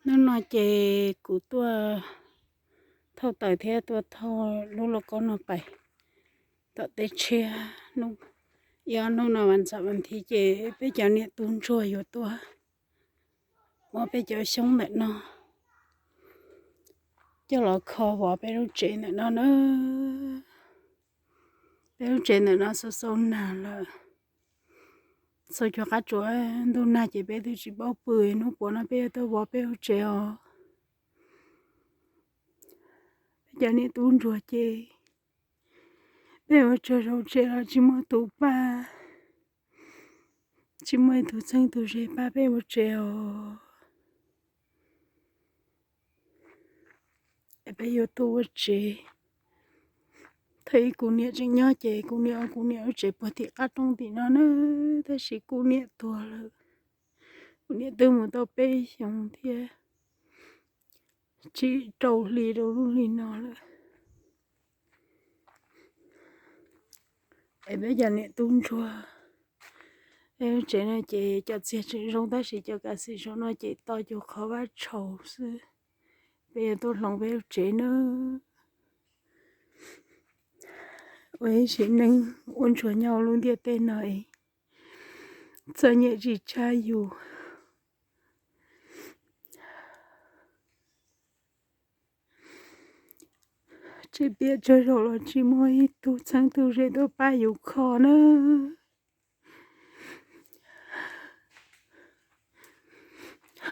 Hnub no ces kuv tuaj thauj taws thiab tuaj thauj lub lauj kaub no pais tom teb tshiab. Ib ob hnub no vas ntxam vas thiv ces peb cov niam tub ntsuag yuav tuaj muab peb cov xyoob ntawm no coj los kho vov peb lub tsev ntawm no na. Peb lub tsev ntawm no xau xau nag lawm, xau cuag qab tsuas ntuj nag ces peb twb tsis paub pw, hnub puav no peb yuav tuaj vov peb lub tsev os. Peb cov niam tub ntsuag ces peb ua tsaug zoo tsev los tsis muaj tus pab, tsis muaj ib tug txheeb tug ze pab peb ua tsev os. Es peb yuav tuaj ua tsev. Thaum ub kuv niam tseem nyob ces kuv niam ua kuv niam lub tsev puag tim qab roob tim no na, tab sis kuv niam tuag lawm. Kuv niam twb mus tau peb xyoos thiab tsis rau hli rau lub hli no lawm. Es peb cov niam tub ntsuag, peb lub tsev no ces cov txiag tseem zoo tab sis cov kav xwm saum no ces to cuag qhov vaj tshaus xwb. Peb yuav tuaj hloov peb lub tsev na. Ua ib sim neej ua ntsuag nyob lub ntiaj teb no es txom nyem tsis tshab yus. Tsev piam tsawg zaus los tsis muaj ib tug txheeb tug ze tuaj pab yus kho na.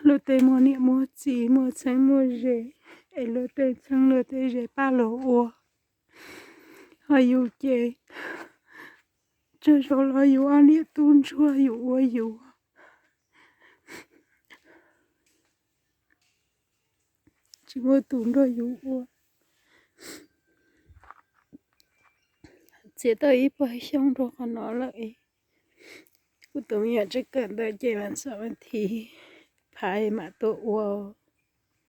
Luag tej muaj niam muaj txiv muaj txheeb muaj ze, es luag tej txheeb luag tej ze pab luag ua, ho yus ces tsawg zaus los yus ob niam tub ntsuag yus ua yus, tsis muaj tus nrog yus ua. Txiav tau ib puag xyoob rau qhov no lawm, kuv tus me nyuam tseem kawm ntawv ces vas xaum vas thiv phav mam tuaj ua.